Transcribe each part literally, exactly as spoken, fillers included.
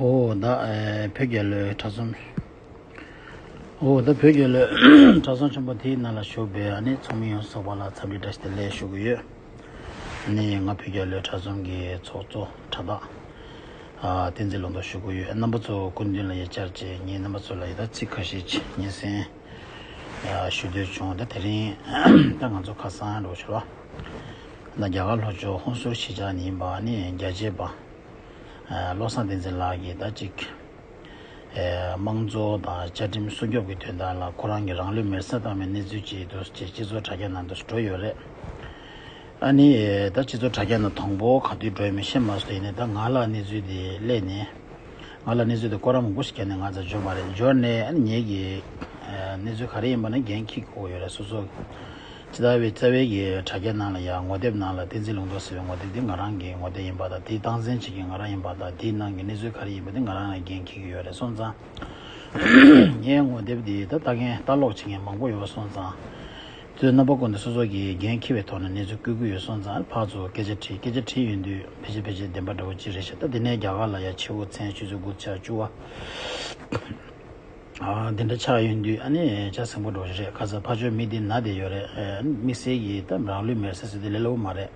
ཨོ་ད་ཨེ་བོད་རྒྱལ་ལོའི་གྲྭ་ཚོམས། ཨོ་ད་བོད་རྒྱལ་ལོའི་གྲྭ་ཚོམས་ཆེན་པོ་དེའི་ནང་ལ་ཞུགས་པའི་ཨ་ནི་ཚོགས་མི་ཡོངས་སུ་ཚོགས་པ་ལ་འཚམས་འདྲི་བཀྲ་ཤིས་བདེ་ལེགས་ཞུ་གི་ཡོད། ཨ་ནི་ང་བོད་རྒྱལ་ལོའི་གྲྭ་ཚོམས་ཀྱི་ཚོགས་གཙོ་དྲ་བདག་ཨ་བསྟན་འཛིན་ལུང་རྟོགས་ཞུ་གི་ཡོད། རྣམ་པ་ཚོ་སྐུ་མདུན་ལ་ཡ་བཅར་བྱས་ངས་རྣམ་པ་ཚོ་ལ་ཡ་ད་ཚིག་ཁ་ཤས་ཅིག་སྙན་སེང་ཞུ་འདོད་བྱུང་། ད་དེ་རིང་ད་ང་ཚོ་ཁ་སང་འགྲོ་ཆོག་ལ། ད་རྒྱ་གར་ལྷོ་ཕྱོགས་ཧོན་སུར་གཞིས་ཆགས་ནས་ཡིན་པ་ནི་རྒྱལ་གཅེས་པ་བློ་བཟང་བསྟན་འཛིན་ལགས་ཀྱིས་ད་ཅིག་དམངས་གཙོ་དང་བཅའ་ཁྲིམས་སྲུང་སྐྱོབ་ཀྱི་དོན་དག་ལ་ཁོ་རང་གིས་རང་ལུས་མེར་སྲེག་བཏང་བའི་གནས་ཚུལ་ཅིག་འདུག་ཅེས་སྤྱི་ཚོགས་དྲ་རྒྱ་ནང་དུ་འགྲོ་ཡོད་རེད། ཨ་ནི་ད་སྤྱི་ཚོགས་དྲ་རྒྱ་ནང་དང་པོ་ག་དུས་འགྲོ་ཡོད་མེད་ཤེས་མ་སོང་། ཡིན་ནའི་ད་ང་ལ་གནས་ཚུལ་དེ་སླེབས་ནས། ང་ལ་གནས་ཚུལ་དེ་སྐོར་ར་མང་པོ་ཞིག་བརྒྱབ་ནས་ང་ཚོ་འབྱོར་མ་རེད། འབྱོར་ནས་ཨ་ནི་ངེད་ཀྱིས་ཨ་གནས་ཚུལ་ག་རེ་ཡིན་པ་ནི་འགན་འཁྱེར་དགོས་ཡོད་རེད། སོ་སོ་ཇི་ལྟ་བའི་རྩ་བའི་གི་དྲ་རྒྱ་ནང་ལ་ཡང་ངོ་དེབ་ནང་ལ་བསྟན་འཛིན་ལུང་རྟོགས་ཟེར་བའི་ངོ་དེབ་དེ་ང་རང་གི་ངོ་དེབ་ཡིན་པ་དང་། དེའི་སྟངས་འཛིན་བྱེད་མཁན་ང་རང་ཡིན་པ་དང་། དེའི་ནང་གི་གནས་ཚུལ་ག་རེ་ཡིན་པ་དེ་ང་རང་ལ་འགན་འཁྱེར་གྱི་ཡོད་རེད། སོང་ཙང་ངའི་ངོ་དེབ་དེ་ད་ལྟ་མཁན་ལྟ་ཀློག་བྱེད་མཁན་མང་པོ་ཡོད་པ་སོང་ཙང་། དུས་རྣམ་པ་ཀུན་ཏུ་སོ་སོ་གིས་འགན་འཁྱེར་བའི་ཐོག་ནས་གནས་ཚུལ་བཀོད་ཀྱི་ཡོད། སོང་ཙང་ཕར་ཚུར་སྐད་ཆ་དྲིས། སྐད་ཆ་དྲིས་ཡོང་དུས་ཕལ་ཆེར་ཕལ་ཆེར་བདེན་པ་འདྲ་བོ་ཅིག་རེད་ཤག་ད་དེ་ནས་རྒྱ་གར་ལ་ཡ་ཕྱི་དབུགས་ཚན་ཆུ་ཚོད་དགུ་ཆ་བཅུ་བ་ཨ་དེ་འདྲ་ཆགས་ཡོང་དུས་ཨ་ནི་ཅ་སེམས་པོ་འདྲ་བོ་ཞིག་རེད། ཁ་སང་ཕར་ཕྱོགས་མི་དེ་ན་བསྡད་ཡོད་རེད། ཨ་དམིགས་བསལ་གྱིས་ད་རང་ལུས་མེར་སྲེག་ཟེར་དེ་ལས་སླ་པོ་མ་རེད།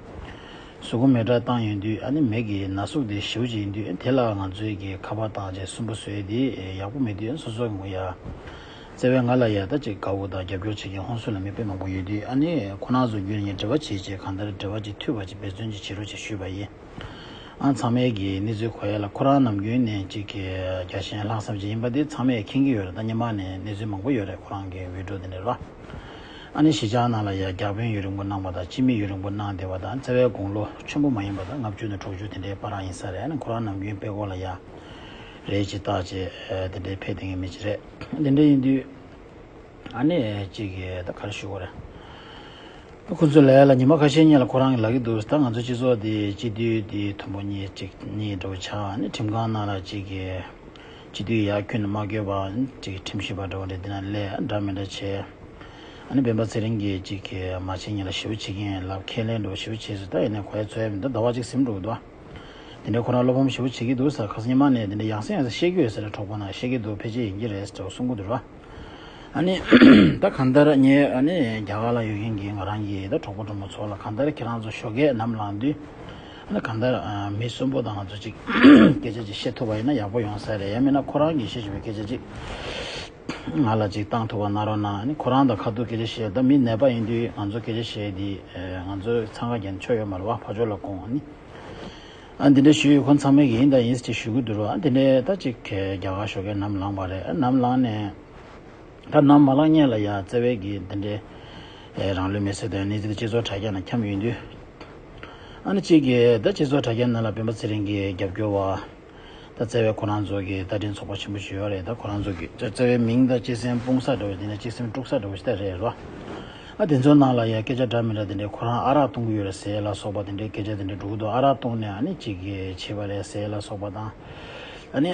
གཟུགས་པོ་མེ་སྲེག་བཏང་ཡོང་དུས་ཨ་ནི་མི་གི་ན་ཟུག་དེ་ཞེ་པོ་ཅིག་ཡིན་དུས་དེ་ལ་ང་ཚོའི་གི་ཁ་པར་བཏང་བྱས་སུན་པོ་བཟོས་དེ་ཡག་པོ་མེད་དུས་སོ་སོ་གི་ངོ་ཡ། བརྩེ་བའི་ང་ལ་ཡ་ད་ཅིག་དགའ་བོ་དང་རྒྱབ་སྐྱོར་བྱེད་མཁན་ཧོན་སུར་ལ་མི་དཔེ་མང་པོ་ཡོད་དུས་ཨ་ནི་ཁོ་རང་ཚོ་བརྒྱུད་ནས་འབྲེལ་བ་བྱེད་བྱས་གང་ལྟར་འབྲེལ་བ་ཅིག་མཐུད་པ་ཅིག་འབད་བརྩོན་ཅིག་བྱེད་རོགས་ཅེས་ཞུས་པ་ཡིན། ཨ་ཚང་མས་ཀྱི་གནས་ཚུལ་གོ་ཡ་ལ་ཁོ་རང་ནམ་རྒྱུན་ནས་ཅིག་གི་རྒྱལ་ཞེན་ལྷག་བསམ་ཅིག་ཡིན་པ་དེ་ཚང་མས་མཁྱེན་གྱི་ཡོད་རེད། ད་སྔོན་མ་ནས་གནས་ཚུལ་མང་པོ་ཡོད་རེད། ཁོ་རང་གི་བི་ཌི་ཡོ་དེ་འདྲ་རེད་བ། ཨ་ནི་གཞིས་ཆགས་ནང་ལ་ཡ་བརྒྱ་དཔོན་ཡུན་རིང་པོ་གནང་བ་དང་སྤྱི་མི་ཡུན་རིང་པོ་གནང་བསྡད་པ་དང་བརྩེ་བའི་དགུང་ལོ་ཆེན་པོ་མ་ཡིན་པ་དང་ལྔ་བཅུ་ནས་དྲུག་ཅུ་དེ་འདྲའི་བར་ཡིན་ས་རེད། ཨ་ནི་ཁོ་རང་ནམ་རྒྱུན་དཔྲལ་ཀོར་ལ་ཡ་རས་ཅིག་བཏགས་བྱས་དེ་འདྲའི་ཕེབས་བསྡད་མཁན་མི་ཅིག་རེད། དེ་འདྲ་ཡིན་དུས་ཨ་ནི་ཅིག་གི་ད་ག་རེ་ཞུ་དགོས་རེད། ཁོ་ཚོས་ལབ་ཡ་ལ་ཉི་མ་ཁ་ཤས་སྔོན་ལ་ཁོ་རང་གིས་ལབ་ཀྱི་འདུག་ད་ང་ཚོ་སྤྱི་ཚོགས་འདི་སྤྱི་འཐུས་འདི་དུམ་བུ་གཉིས་གཅིག་གཉིས་འདྲ་བོ་ཆགས། ཨ་ནི་ཁྲིམས་ཁང་ནང་ལ་ཅིག་གི་སྤྱི་འཐུས་ཡར་ཁྱོན་ནས་མ་བསྐོས་པ་ཅིག་ཁྲིམས་ཞིབ་པ་འདྲ་བོ་འདྲ་འདི་ན་སླེབས་འདྲ་མི་འདྲ་བྱས། ཨ་ནི་སྤེན་པ་ཚེ་རིང་གིས་ཅིག་གི་མ་བྱེད་སྔོན་ལ་ཞེ་པོ་བྱེད་ཀྱི་ཡིན་ལབ་ཁས་ལེན་འདྲ་བོ་ཞེ་པོ་བྱས་སོང་། ད་ཡིན་ནའི་གོ་ཡ་ཚོད་ཡ་མི་འདུག་ཟླ་བ་གཅིག་ཟིན་འགྲོ་གི་འདུག་དེ་འདྲའི་ཁོ་རང་བློ་ཕམ་ཞེ་པོ་བྱེད་ཀྱི་འདུག་ཟེར། ཁ་སང་ཉི་མ་ནས་དེ་འདྲའི་ཡང་སེ་ཡང་སེ་བཤད་ཀྱི་ཡོད་ཟེར། གྲོགས་པོ་ནང་བཤད་ཀྱི་འདུག་ཕལ་ཆེར་ཡིན་གྱི་རེད་ཟེར་གསུང་གི་འདུག་ར། ཨ་ནི་ད་གང་ལྟར་ངས་ཨ་ནི་རྒྱ་གར་ལ་ཡོད་མཁན་གྱི་ང་རང་གི་ད་གྲོགས་པོ་གྲོགས་མོ་ཚོ་ལ་གང་ལྟར་ཁྱེད་རང་ཚོ་ཞོགས་ཀས་ནམ་ལངས་དུས་ཨ་ནི་གང་ལྟར་མི་གསོན་པོ་དང་ང་ཚོ་ཅིག་སྐད་ཆ་ཅིག་བཤད་ཐུབ་པ་ཡིན་ན་ཡག་པོ་ཡོང་ས་རེད། ཡང་མིན་ན་ཁོ་རང་གིས་བཤད་བཞིན་པའི་སྐད་ཆ་ཅིག་ང་ལ་ཅིག་བཏང་ཐུབ་པ་གནང་རོགས་གནང་། ཨ་ནི་ཁོ་རང་དང་ཁ་ཐུག་སྐད་ཆ་བཤད། ད་མི་ནད་པ་ཡིན་དུས་ང་ཚོ་སྐད་ཆ་བཤད་དེ་ང་ཚོ་འཚང་ཁ་རྒྱག་ཆོག་ཡོད་མ་རེད་བ། ཕར་ཕྱོགས་ལ་དགོངས། ཨ་ནི། ཨ་འདི་འདྲ་ཞུས་ཡོད། ཁོང་ཚང་མས་ཀྱི་ཡིན་དང་ཡིན་ཟེར་ཅིག་ཞུ་གི་འདུག་རོགས། ཨ་འདི་འདྲའི་ད་ཅིག་གི་རྒྱ་གར་ཞོགས་ཀས་ནམ་ལངས་པ་རེད། ཨ་ནམ་ལངས་ནས་ད་ནམ་མ་ལངས་སྔོན་ལ་ཡ་བརྩེ་བའི་གི་འདི་འདྲའི་ཨེ་རང་ལུས་མེར་སྲེག་དང་གནས་ཚུལ་སྤྱི་ཚོགས་དྲ་རྒྱ་ནང་འཁྱམས་ཡོང་དུས། ཨ་ནི་གཅིག་གི་ད་སྤྱི་ཚོགས་དྲ་རྒྱ་ནང་ལ་སྤེན་པ་ཚེ་རིང་གི་རྒྱབ་སྐྱོར་བ། ད་བརྩེ་བའི་ཁོ་རང་ཚོ་གི་བརྡ་འཕྲིན་ཚོགས་པ་ཆེན་པོ་ཞིག་ཡོད་རེད། ད་ཁོ་རང་ཚོ་གི་ད་བརྩེ་བའི་མིང་ད་གཅིག་སེམས་སྤུངས་ས་འདྲ་བོ་དེ་ནས་གཅིག་སེམས་དཀྲུག་ས་འདྲ་བོ་ཞིག་ད་རེད་རོ། ཨ་དེ་ཚོའི་ནང་ལ་ཡ་སྐད་ཆ་འདྲ་མི་འདྲ་དེ་འདྲའི་ཁོ་རང་ཨ་རག་བཏུང་གི་ཡོད་རེད་ཟེར་ལ་སོགས་པ་དེ་འདྲའི་སྐད་ཆ་དེ་འདྲ་འགྲོ་གི་འདུག་ཨ་རག་བཏུང་ནས་ཨ་ནི་གཅིག་གི་བྱས་པ་རེད་ཟེར་ལ་སོགས་པ་དང་། ཨ་ནི་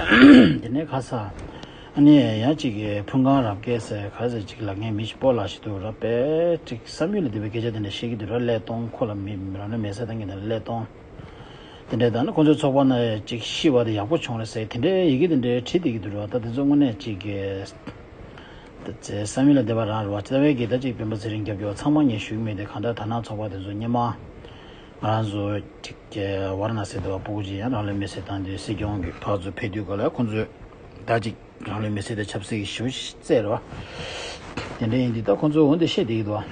དེ་ནས་ཁ་ས་ཨ་ནི་ཡང་གཅིག་གི་ཕུན་ཁང་རབ་རྒྱས་ཟེར་ག་ཟེར་གཅིག་ལབ་མཁན་མི་ཞིག་སྤོ་ལགས་ཤིག་འདུག་ར། དཔེ་གཅིག་བསམ་ཡུལ་ལས་འདས་པའི་སྐད་ཆ་དེ་འདྲ་བཤད་ཀྱི་འདུག་ར། ཀླད་སྟོང་ཁོ་ལ་མི་རང་ལུས་མེར་སྲེག་བཏང་གི་འདུག་ར། ཀླད་སྟོང་། དེ་འདྲའི་ད་ནི་ཁོང་ཚོའི་ཚོགས་པ་ནང་ཅིག་ཤི་བ་དེ་ཡག་པོ་བྱུང་རེད་ཟེར་དེ་འདྲའི་ཡི་གེ་དེ་འདྲའི་བྲིས་བསྡད་ཀྱི་འདུག་ར། ད་དེ་ཚོ་དངོས་གནས་ཅིག་གི་བསམ་ཡུལ་ལས་འདས་པ་རང་རེད་བ། རྩ་བའི་གི་ད་ཅིག་སྤེན་པ་ཚེ་རིང་རྒྱབ་སྐྱོར་ཚང་མ་ངས་ཞུ་གི་མེད་དེ། གང་ལྟར་དར་ནག་ཚོགས་པ་དེ་ཚོ་སྔོན་མ་ང་རང་ཚོ་ཅིག་གི་ཝཱ་ར་ཎ་སི་དུ་བ་སྤུ་གུ་ཅིག་ཡང་རང་ལུས་མེར་སྲེག་བཏང་དུས་སྲིད་སྐྱོང་གི་ཕར་ཚུར་ཕེབས་དུས་ག་ལ་ཁོང་ཚོས་ད་ཅིག་རང་ལུས་མེར་སྲེག་དེ་ཆབ་སྲིད་ཀྱི་ཞེ་པོ་ཞིག་བརྩད་རེད་བ། དེ་འདྲ་ཡིན་དུས་ད་ཁོང་ཚོས་འོ་འདི་བཤད་བསྡད་ཀྱི་འདུག་བ།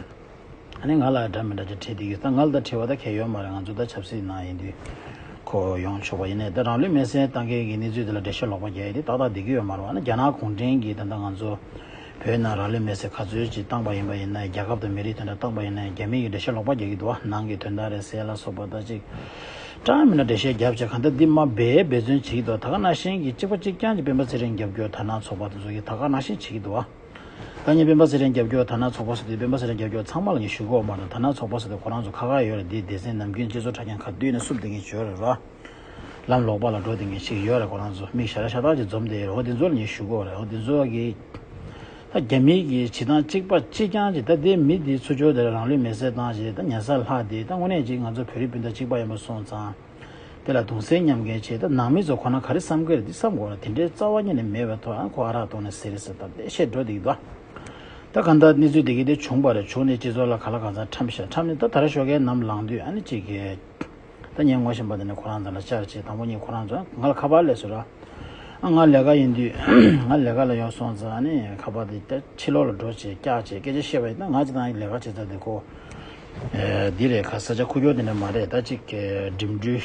ཨ་ནི་ང་ལ་འདྲ་མི་འདྲ་ཅིག་བྲིས་བསྡད་ཀྱི་འདུག་ད་ང་ལ་ད་བྲིས་པ་ད་གལ་ཡོད་མ་རེད། ང་ཚོ་ད་ཆབ་སྲིད་ནང་ཡིན་དུས་ཁོ་ཡོང་ཆོག་པ་ཡིན་ནའི་ད་རང་ལུས་མེར་སྲེག་བཏང་མཁན་གྱི་གནས་ཚུལ་དེ་ལ་འགྲེལ་བཤད་ལོག་པ་རྒྱག་ཡ་དེ་ཏག་ཏག་བསྡད་ཀྱི་ཡོད་མ་རེད་བ། ཨ་ནི་རྒྱ་ནག་གུང་ཁྲན་གྱིས་ད་ལྟ་ང་ཚོ་བོད་ནང་རང་ལུས་མེར་སྲེག་ག་ཚོད་ཅིག་བཏང་པ་ཡིན་པ་ཡིན་ནའི། རྒྱལ་ཁབ་དང་མི་རིགས་དེ་འདྲ་བཏང་པ་ཡིན་ནའི་རྒྱ་མི་གིས་འགྲེལ་བཤད་ལོག་པ་རྒྱག་གི་འདུག་བ། ནང་གི་དོན་དག་རེད་ཟེར་ལ་སོགས་པ་ད་ཅིག་འདྲ་མི་འདྲ་འགྲེལ་བཤད་རྒྱབ་བྱས་གང་ལྟར་འདི་མ་འབད་འབད་བརྩོན་བྱེད་ཀྱི་འདུག་ད་ག་ནང་བཞིན་གྱི་གཅིག་པ་གཅིག་རྐྱང་གི་སྤེན་པ་ཚེ་རིང་རྒྱབ་སྐྱོར་དར་ནག་ཚོགས་པ་དེ་ཚོ་གིས་ད་ག་ནང་བཞིན་བྱེད་ཀྱི་འདུག་བ། ད་ངས་སྤེན་པ་ཚེ་རིང་རྒྱབ་སྐྱོར་དར་ནག་ཚོགས་པ་ཟེར་དུས་སྤེན་པ་ཚེ་རིང་རྒྱབ་སྐྱོར་ཚང་མ་ལ་ངས་ཞུ་གི་ཡོད་མ་རེད། དར་ནག་ཚོགས་པ་ཟེར་དུས་ཁོ་རང་ཚོ་ཁ་ཁ་ཡོད་རེད། འདི་སྡེ་ཚན་ནམ་རྒྱུན་སྤྱི་ཚོགས་དྲ་རྒྱ་ཁ་བསྡུས་ནས་བསུབ་བསྡད་མཁན་ཅིག་ཡོད་རེད་ར། ལམ་ལོག་པ་ལ་འགྲོ་བསྡད་མཁན་ཅིག་ཡོད་རེད། ཁོ་རང་ཚོ་མིག་ཞར་ཞར་དག་ཅིག་འཛོམས་བསྡད་ཡོད་རེད། འོ་འདི་ཚོ་ལ་ངས་ཞུ་གི་ཡོད་རེད། འོ་འདི་ཚོ་གིས་ད་རྒྱ་མིའི་གི་བྱེད་སྟངས་གཅིག་པ་གཅིག་རྐྱང་ཅིག་ད་ལྟའི་མི་འདིའི་ཚུར་ཕྱོགས་དེར་རང་ལུས་མེར་སྲེག་བཏང་བྱས་ད་ཉེ་སར་ལྷག་སྟེ། ད་དངོས་གནས་ཅིག་ང་ཚོ་བོད་རིགས་སྤུན་ཟླ་གཅིག་པ་ཡིན་པ་སོང་ཙང་། དེ་ལ་གདུང་སེམས་མཉམ་སྐྱེད་བྱས། ད་ནང་མི་ཚོ་ཁོ་ན་ག་རེ་བསམ་གི་རེད། འདི་བསམ་དགོས་ལ། དེ་འདྲའི་རྩ་བ་ཉིད་ནས་མེད་པའི་ཐོག་ཨ་ཁོ་ཨ་རག་བཏུང་ནས་ཟེར་རེད་ཟེར། ད་བཤད་འགྲོ་བསྡད་ཀྱི་འདུག་ད་གང་ལྟར་གནས་ཚུལ་དེ་གི་དེ་བྱུང་བ་རེད། བྱུང་ནས་སྤྱི་ཚོགས་ལ་ག་ལ་གང་འཚམ་འཁྲམ་ཤག་འཁྲམ་ནས་ད་ད་ར་ཞོགས་ཀའི་ནམ་ལངས་དུས་ཨ་ནི་གཅིག་གི་ད་ངས་ངོ་ཤེས་པ་དེ་ནས་ཁོ་རང་ཚོ་ལ་བཅར་བྱས། དང་པོ་ངས་ཁོ་རང་ཚོ་ང་ལ་ཁ་པར་སླེབས་སོང་ར། ཨ་ང་ལས་ཀ་ཡིན་དུས། ང་ལས་ཀ་ལ་ཡོང་སོང་ཙང་ཨ་ནི་ཁ་པར་དེ་ད་ཕྱི་ལོགས་ལ་འགྲོ་བྱས་བཀྱག་བྱས་སྐད་ཆ་བཤད་པ་ཡིན་ན། ང་ཅི་ད་ལས་ཀ་བྱེད་ས་དེ་ཁོ་ཨེ་འདི་རེད། ཁ་ས་ཆ་ཁུག་ཀྱོག་དེ་འདྲ་མ་རེད། ད་ཅིག་གི་འགྲིམ་འགྲུལ་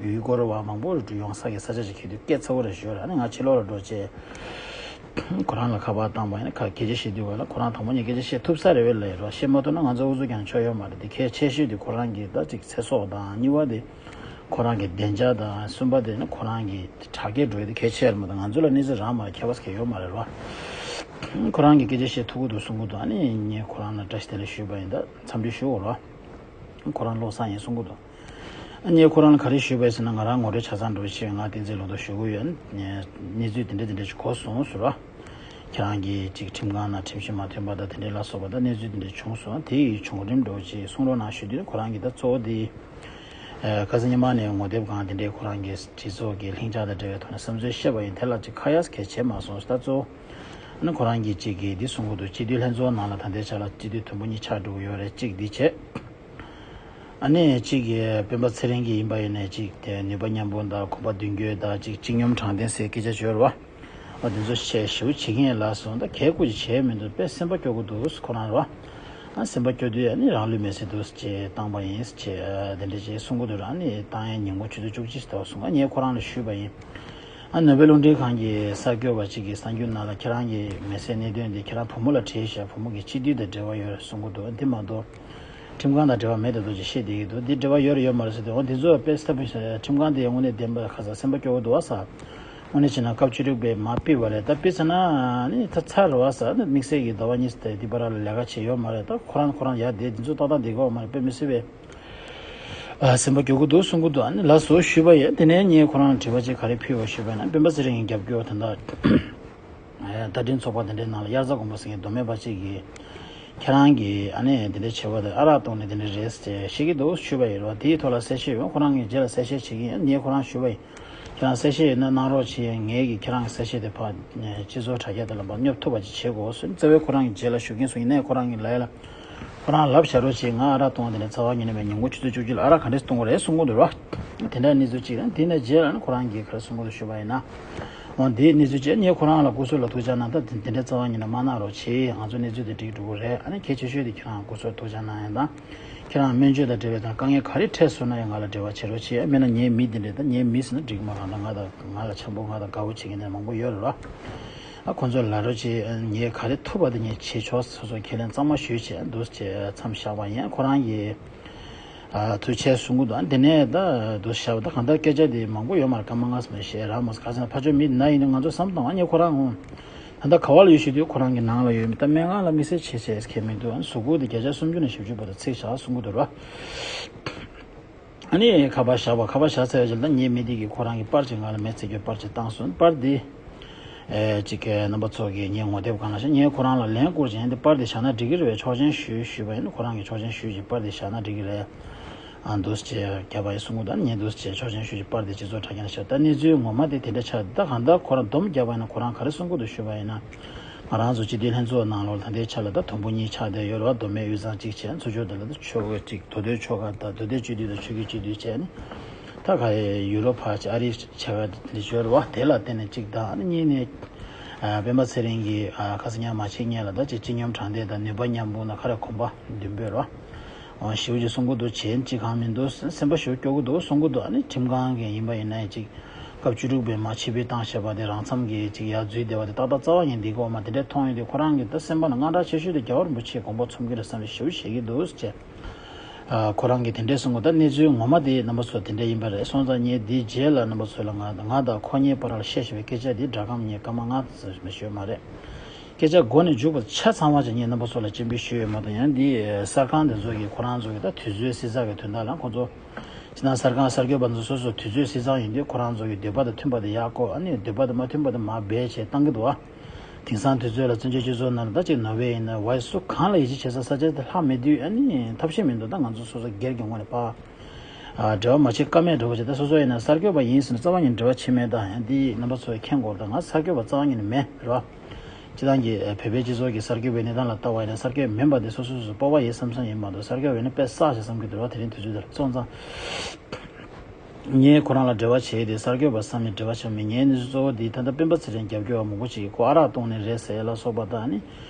ཡུལ་སྐོར་བ་མང་པོ་རུ་ཡོང་ས་གི་ས་ཆ་ཞིག་གི་དུས་སྐད་ཚ་བོ་རེ་ཞོར་ཨ་ནི་ང་ཕྱི་ལོགས་ལ་འགྲོ་བྱས། ཁོ་རང་ལ་ཁ་པར་བཏང་བ་ཡིན་ན་ཁ་སྐད་ཆ་བཤད་དུས་བ་ལ་ཁོ་རང་དང་པོ་ཉིད་སྐད་ཆ་བཤད་ཐུབ་ས་རེད་བས་ལབ་རོགས། བཤད་མ་ཐུབ་ན་ང་ཚོ་ཨུ་ཚུགས་ཀྱང་ཆོ་ཡོད་མ་རེད། དེ་གལ་ཆེ་ཤོས་དེ་ཁོ་རང་གི་ད་ཅིག་ཚེ་སྲོག་དང་། གཉིས་པ་དེ་ཁོ་རང་གི་བདེ་འཇགས་དང་། གསུམ་པ་དེ་ནི་ཁོ་རང་གི་དྲག་སྐྱེད་འགྲོ་ཡ་དེ་གལ་ཆེ་རེད་མ་གཏོགས་ང་ཚོ་ལ་གནས་ཚུལ་རག་མ་རེད། ཁྱད་པར་གང་ཡང་ཡོད་མ་རེད་རོ། ཁོ་རང་གི་སྐད་ཆ་བཤད་ཐུབ་ཀྱི་འདུག་གསུང་གི་འདུག་ཨ་ནི་ངས་ཁོ་རང་ལ་བཀྲ་ཤིས་བདེ་ལེགས་ཞུས་པ་ཡིན། ད་འཚམས་འདྲི་ཞུ་འོ་རོ། ཁོ་རང་བློ་བཟང་ཡིན་གསུང་གི་འདུག་ཨ་ནི་ཁོ་རང་ལ་ག་རེ་ཞུས་པ་ཡིན་ཟེར་ན། ང་རང་ངོ་སྤྲོད་ཆ་ཚང་འགྲོ་ཕྱིར་ང་བསྟན་འཛིན་ལུང་རྟོགས་ཞུ་གི་ཡོད། གནས་ཚུལ་དེ་འདྲ་དེ་འདྲ་ཞིག་གོ་སོང་ཟེར་རོ། ཁྱེད་རང་གིས་ཅིག་ཁྲིམས་ཁང་ནང་ཁྲིམས་གཞི་མ་མཐུན་པ་དང་དེ་འདྲའི་ལ་སོགས་པ་དང་གནས་ཚུལ་དེ་འདྲ་བྱུང་སོང་། དེ་ཡི་བྱུང་རིམ་འདྲ་བོ་ཅིག་གསུང་རོགས་གནང་ཞུ་དུས། ཁོ་རང་གིས་ད་གཙོ་བོ་དེ་ཨ་ཁ་སང་ཉི་མ་ནས་ངོ་དེབ་སྒང་དེ་འདྲའི་ཁོ་རང་གི་སྤྱི་ཚོགས་ཀྱི་ལྷིང་འཇགས་དང་འབྲེལ་བའི་ཐོག་ནས་བསམ་ཚུལ་བཤད་པ་ཡིན། དེ་ལ་ཅིག་ཁ་ཡ་གལ་ཆེ་མ་སོང་། ད་གཙོ་བོ་ཨ་ནི་ཁོ་རང་གིས་ཅིག་གིས་འདི་གསུང་གི་འདུག་སྤྱི་འཐུས་ལྷན་ཚོགས་ནང་ལ་ད་ལྟའི་ཆ་ལ་སྤྱི་འཐུས་དུམ་བུ་གཉིས་ཆགས་འགྲོ་གི་ཡོད་རེད། གཅིག་འདི་བྱས། ཨ་ནི་གཅིག་གིས་སྤེན་པ་ཚེ་རིང་གིས་ཡིན་པ་ཡིན་ནའི་ཅིག་དེ་ནུས་པ་མཉམ་སྤུངས་དང་གོམ་པ་མདུན་སྐྱོད་དང་ཅིག་སྤྱི་སྙོམས་དྲང་བདེན་ཟེར་སྐད་ཆ་བརྗོད་རེད་བ། ཨ་དེ་ཚོ་བཤད་ཞེ་པོ་བྱེད་ཀྱི་ཡིན་ལབ་སོང་། ད་གལ་ཁུ་ཅིག་བྱས་མི་འདུག་དཔེ་སེམས་པ་སྐྱོ་གི་འདུག་ཁོ་རང་རེད་བ། ཨ་སེམས་པ་སྐྱོ་དུས་ཨ་ནི་རང་ལུས་མེར་སྲེག་འདུག་ཅེས་བཏང་པ་ཡིན་ཅེས་དེ་འདྲ་ཅེས་གསུང་གི་འདུག་ཨ་ནི་བཏང་ཡས་ཉིན་གུང་ཆུ་ཚོད་བཅུ་གཅིག་ཙམ་འདུག་གསུང་། ཨ་ངས་ཁོ་རང་ལ་ཞུས་པ་ཡིན། ཨ་ནོ་བེལ་རླུང་འཕྲིན་ཁང་གི་གསར་འགོད་པ་གཅིག་གིས་གསར་འགྱུར་ནང་ལ་ཁྱེད་རང་གི་མེར་སྲེག་གནད་དོན་འདི་ཁྱེད་རང་བུ་མོ་ལ་དྲིས་ཤག་བུ་མོ་གིས་སྤྱི་འཐུས་དང་འབྲེལ་བ་ཡོད་རེད་གསུང་གི་འདུག་འདི་མ་གཏོགས་ཁྲིམས་ཁང་དང་འབྲེལ་བ་མེད་ད་འདུག་ཅེས་བཤད་བསྡད་ཀྱི་འདུག་འདི་འབྲེལ་བ་ཡོད་རེད་ཡོད་མ་རེད་ཟེར་དུས། འོ་འདི་ཚོ་དཔེ་ལྟ་བུ་ཁྲིམས་ཁང་དེ་དངོས་གནས་བདེན་པ་ཁ་ས་སེམས་པ་སྐྱོ་བོ་འདུག་བ་ས། དངོས་གནས་བྱས་ན་སྐབས་བཅུ་དྲུག་པའི་མ་ཕུད་པ་རེད། ད་ཕུད་ཚར་ན་ནི་ད་ཚར་རེད་བ་ས། ནི་དམིགས་བསལ་གྱི་ཟླ་བ་གཉིས་ཙམ་དེ་འདི་བར་ལ་ལས་ཀ་བྱས་ཡོད་མ་རེད། ད་ཁོ་རང་ཁོ་རང་ཡར་བསྡད་འདི་ཚོ་ཏག་ཏག་བསྡད་ཀྱི་ཡོད་མ་རེད། དཔེ་མི་སྲིད་པའི། ཨ་སེམས་པ་སྐྱོ་གི་འདུག་གསུང་གི་འདུག་ཨ་ནི་ལགས་སོ་ཞུས་པ་ཡིན། དེ་ནས་ངས་ཁོ་རང་ལ་དྲི་བ་ཅིག་ག་རེ་ཕུལ་བ་ཞུས་པ་ཡིན་ན། སྤེན་པ་ཚེ་རིང་གི་རྒྱབ་སྐྱོར་དེ་འདྲ་ཨ་བརྡ་འཕྲིན་ཚོགས་པ་དེ་འདྲའི་ནང་ལ་དབྱར་རྩྭ་དགུན་འབུ་ཟེར་མཁན་མདོ་སྨད་པ་གཅིག་གིས་ཁྱེད་རང་གིས་ཨ་ནི་དེ་འདྲའི་བྱས་པ་དེ་ཨ་རག་བཏུང་ནས་དེ་འདྲ་རེད་ཅེས་བཤད་ཀྱི་འདུག་ཞུས་པ་ཡིན་རོ། དེའི་ཐོག་ལ་གསལ་བཤད་ཡོད། ཁོ་རང་གིས་རྗེས་ལ་གསལ་བཤད་བྱེད་ཀྱི་ཡིན། ངས་ཁོ་རང་ཞུས་པ་ཡིན། ཁྱེད་རང་གསལ་བཤད་ཡོད་ན་གནང་རོགས་བྱེད། ངས་ཀྱིས་ཁྱེད་རང་གི་གསལ་བཤད་དེ་ཕར་སྤྱི་ཚོགས་དྲ་རྒྱ་དེ་ལ་ཕར་སྙོབ་ཐུབ་པ་ཅིག་བྱེད་དགོས་ཟེར། རྩ་བའི་ཁོ་རང་གིས་རྗེས་ལ་ཞུ་མཁན་སུ་ཡིན་ནའི་ཁོ་རང་གིས་ལབ་ཡ་ལ། ཁོ་རང་ལབ་བཞག་རོགས་བྱེད། ང་ཨ་རག་གཏོང་བ་དེ་ནས་རྩ་བ་ཉིད་ནས་མེད། ཉིན་གུང་ཆུ་ཚོད་བཅུ་གཅིག་ལ་ཨ་རག་ག་འདྲས་གཏོང་དགོས་རེད་གསུང་གི་འདུག་ར། དེ་འདྲ་གནས་ཚུལ་གཅིག་རེད། དེ་ནས་རྗེས་ལ་ནི་ཁོ་རང་གིས་ག་རེ་གསུང་གི་འདུག་ཞུས་པ་ཡིན་ན། འོ་དེའི་གནས་ཚུལ་བཅས་ངས་ཁོ་རང་ལ་སྐུ་གཟུགས་ལ་ཐུགས་ཅག་གནང་། ད་དེ་འདྲ་རྩ་བ་ཉིད་ནས་མ་གནང་རོགས་བྱེད། ང་ཚོ་གནས་ཚུལ་དེ་འགྲིག་འགྲོ་གི་རེད། ཨ་ནི་གལ་ཆེ་ཤོས་དེ་ཁྱེད་རང་སྐུ་གཟུགས་ཐུགས་ཅག་གནང་ཡ་དང་། ཁྱེད་རང་སྨན་བཅོས་དང་འབྲེལ་བའི་དང་དཀའ་ངལ་ག་རེ་འཕྲད་སོང་ན་ཡང་ང་ལ་འབྲེལ་བ་བྱེད་རོགས་བྱེད། མིན་ན་ངའི་མི་དེ་འདྲས། ད་ངའི་མི་ཟེར་ན་འགྲིག་མ་རང་ད་ང་དང་ང་ལ་འཆམ་པོ་ང་དང་དགའ་བོ་བྱེད་མཁན་དེ་མང་པོ་ཡོད་རེད་ར། ཨ་ཁོང་ཚོ་ལ་རོགས་བྱེད། ངས་ག་རེ་ཐུབ་པ་དེ་ངས་བྱེད་ཆོག་སོ་སོ་ཁས་ལེན་གཙང་མ་ཞུས་བྱས་འདུག་བྱས་མཚམས་བཞག་པ་ཡིན། ཁོ་རང་གིས་ཨ་ཐུགས་རྗེ་ཆེ་གསུང་གི་འདུག་ཨ་དེ་ནས་ད་འདུག་བཞག་པ་ད་གང་ལྟར་སྐད་ཆ་དེ་མང་པོ་ཡོད་མ་རེད། སྐར་མ་ལྔ་ཙམ་བཤད་རག་མ་སོང་། ག་ཟེར་ན་ཕར་ཕྱོགས་མི་ན་ཡིན་དུས་ང་ཚོ་བསམ་བཏང་བ། ངས་ཁོ་རང་ངོ་ད་ལྟ་ག་བ་ལ་ཡོད་ཞུས་དུས་ཁོ་རང་གི་ནང་ལ་ཡོད་མི། ད་སྨན་ཁང་ལ་དམིགས་བསལ་བྱེད་བྱེད་མཁན་མི་འདུག་ཨ་གཟུགས་པོ་དེ་བརྒྱ་ཆ་སུམ་ཅུ་ནས་བཞི་བཅུ་བར་དུ་ཚིག་བཞག་གསུང་གི་འདུག་ར། ཨ་ནི་ཁ་པར་བཞག་པ། ཁ་པར་བཞག་ཚར་བའི་རྗེས་ལ་ངའི་མི་དེ་གིས་ཁོ་རང་གི་པར་ཅིག་ང་ལ་མེ་བཙལ་རྒྱུ་པར་ཅིག་བཏང་སོང་། པར་འདི་ཨེ་ཅིག་གི་རྣམ་པ་ཚོ་གིས་ངའི་ངོ་དེབ་སྒང་ལ་བཞག་ངས་ཁོ་རང་ལ་ལན་བསྐུར་བྱས། འདི་པར་འདི་བཞག་ན་འགྲིག་གི་རེད་པས། ཆོག་མཆན་ཞུས་ཞུས་པ་ཡིན། ཁོ་རང་གིས་ཆོག་མཆན་ཞུས་ཀྱི་པར་འདི་བཞག་ན་འགྲིག་གི་རེད། ཨ་འདུག་སེ་བྱས་རྒྱབ་པ་ཡིན་གསུང་གི་འདུག་ངས་འདུག་སེ་བྱས་ཆོག་མཆན་ཞུས་ཀྱི་པར་འདི་སྤྱི་ཚོགས་དྲ་རྒྱ་ནང་བཞག་ད་གནས་ཚུལ་ངོ་མ་དེ་དེ་འདྲ་ཆགས། ད་གང་ལྟར་ཁོ་རང་སྡོམ་བརྒྱབ་པ་ཡིན་ན་ཁོ་རང་ག་རེ་གསུང་གི་འདུག་ཞུས་པ་ཡིན་ན། ང་རང་ཚོ་སྤྱི་འཐུས་ལྷན་ཚོགས་ནང་ལོགས་ད་ལྟའི་ཆ་ལ་ད་དུམ་བུ་གཉིས་ཆགས་བསྡད་ཡོད་རེད་བ། མདོ་སྨད་དབུས་གཙང་གཅིག་བྱས། ཚུར་ཕྱོགས་དེ་ལ་ད་ཆོལ་ཁ་གཅིག་མདོ་སྟོད་ཆོལ་ཁ་དང་མདོ་སྟོད་སྤྱི་འཐུས་དང་ཆོལ་ཁའི་སྤྱི་འཐུས་བྱས་ནས། ད་ག་ཡུ་རོབ་ཕར་ཆ་ཨ་རིའི་ཆ་ག་འདི་བྱོས་རེད་བ། དེ་ལ་བརྟེན་ནས་གཅིག་དང་། ཨ་ནི་གཉིས་ནས་ཨ་སྤེན་པ་ཚེ་རིང་གིས་ཨ་ཁ་སང་ཉག་མ་བྱེད་སྔོན་ལ་ད་ཅིག་སྤྱི་སྙོམས་དྲང་བདེན་དང་ནུས་པ་མཉམ་སྤུངས་དང་ག་རེ་གོམ་པ་མདུན་སྤོས་རེད་བ། ཞེ་པོ་ཅིག་གསུང་གི་འདུག་བྱས་ཅིག་གང་མི་འདུག་སེམས་པ་ཞེ་པོ་སྐྱོ་གི་འདུག་གསུང་གི་འདུག་ཨ་ནི་ཁྲིམས་ཁང་གི་ཡིན་པ་ཡིན་ན་ཡང་ཅིག་སྐབས་བཅུ་དྲུག་པའི་མ་ཕྱིར་འབུད་བཏང་བཞག་པ་དེ་རང་མཚམས་ཀྱི་ཅིག་ཡར་འཛུལ་བསྡད་པ་དེ་ཏག་ཏག་རྩ་བ་ཉིད་འདི་གོ་མ་དེ་འདྲས་མཐོང་ཡོང་དུས་ཁོ་རང་གི་ད་སེམས་པ་ནང་དངངས་སྐྲག་ཆེ་ཤོས་དེ་རྒྱལ་བ་རིན་པོ་ཆེའི་དགོངས་པ་ཚོམ་གྱི་རེད་བསམ་པའི་ཞེ་པོ་བྱེད་ཀྱི་འདུག་ཅེས། ཁོ་རང་གིས་དེ་འདྲས་གསུང་གི་འདུག་གནས་ཚུལ་ངོ་མ་དེ་རྣམ་པ་ཚོ་དེ་འདྲས་ཡིན་པ་རེད། སོང་ཙང་ངས་འདིའི་རྗེས་ལ་རྣམ་པ་ཚོ་ལ་ང་ང་དང་ཁོ་གཉིས་བར་ལ་བཤད་བཞིན་པའི་སྐད་ཆ་འདི་སྒྲ་སྒམ་ངས་སྐར་མ་ལྔ་ཙམ་ཞུས་མ་རེད། སྐད་ཆ་འགོ་ནས་མཇུག་བར་ཆ་ཚང་བ་ཅིག་ངས་རྣམ་པ་ཚོ་ལ་སྤྱན་འབུལ་ཞུས་ཡོད་མ་གཏོགས། ཡང་འདི་གསར་ཁང་འདི་ཚོ་གིས་ཁོ་རང་ཚོ་གི་ད་དུས་ཚོད་བསྲི་ཚགས་ཀྱི་དོན་དག་ལ་ཁོ་ཚོ་ཕྱི་ནང་གསར་ཁང་གསར་འགོད་པ་ཚོ་སོ་སོ་དུས་ཚོད་བསྲི་ཚགས་ཡིན་དུས་ཁོ་རང་ཚོ་གི་འདོད་པ་དང་མཐུན་པ་དེ་ཡག་གོ་ཨ་ནི་འདོད་པ་དང་མ་མཐུན་པ་དེ་མར་སྦས་བྱས་བཏང་གི་འདུག་ཨ། དེང་སང་དུས་ཚོད་ལ་བཙན་བྱོལ་སྤྱི་ཚོགས་ནང་ལ་ད་ཅིག་ནོར་ཝེ་ཡིན་ན་ཝེ་སུ་གང་ལ་ཡིད་ཆེས་བྱེད་ས་ས་ཆ་དེ་ལྷག་མེད་དུས་ཨ་ནི་ཐབས་ཤེས་མི་འདུག་ད་ང་ཚོ་སོ་སོ་སྒེར་གྱི་ངོས་ནས་ཕར་ ཨ་འབྲེལ་བ་མ་བྱེད་ཀ་མེད་འདྲ་བོ་ཅིག་ད་སོ་སོ་ཡིན་ན་གསར་འགོད་པ་ཡིན་ཟེར་ན་རྩ་བ་ཉིད་འབྲེལ་བ་བྱེད་མེད། ད་ཡང་འདི་རྣམ་པ་ཚོས་མཁྱེན་དགོས་རེད། ད་ང་གསར་འགོད་པ་རྩ་བ་ཉིད་ནས་མེད་རེད་བ། སྤྱི་བཏང་གི་ཨ་བོད་པའི་སྤྱི་ཚོགས་ཀྱི་གསར་འགོད་པའི་གནས་སྟངས་ལ་ལྟ་བ་ཡིན་ན་གསར་འགོད་མིན་པ་དེ་སོ་སོ་སོ་སོ་སྤོབས་པ་ཡོད་བསམ་བསམ་ཡིན་མ་གཏོགས་གསར་འགོད་པ་ཡིན་ན་དཔེ་བསགས་ཤག་བསམ་གྱི་འདུག་རེད་བ། དེ་རིང་དུས་ཚོད་འདིར་སོང་ཙང་། ངས་ཁོ་རང་ལ་འབྲེལ་བ་བྱས་ཏེ་གསར་འགོད་པ་བསམ་ནས་འབྲེལ་བ་བྱས་མེད། ངའི་གནས་ཚུལ་གཙོ་བོ་འདི་ད་ལྟ་སྤེན་པ་ཚེ་རིང་རྒྱབ་སྐྱོར་བ་མང་པོ་ཅིག་གིས་ཁོ་ཨ་རག་བཏུང་ནས་རེད་ཟེར་ལ་སོགས་པ་དང་ནི།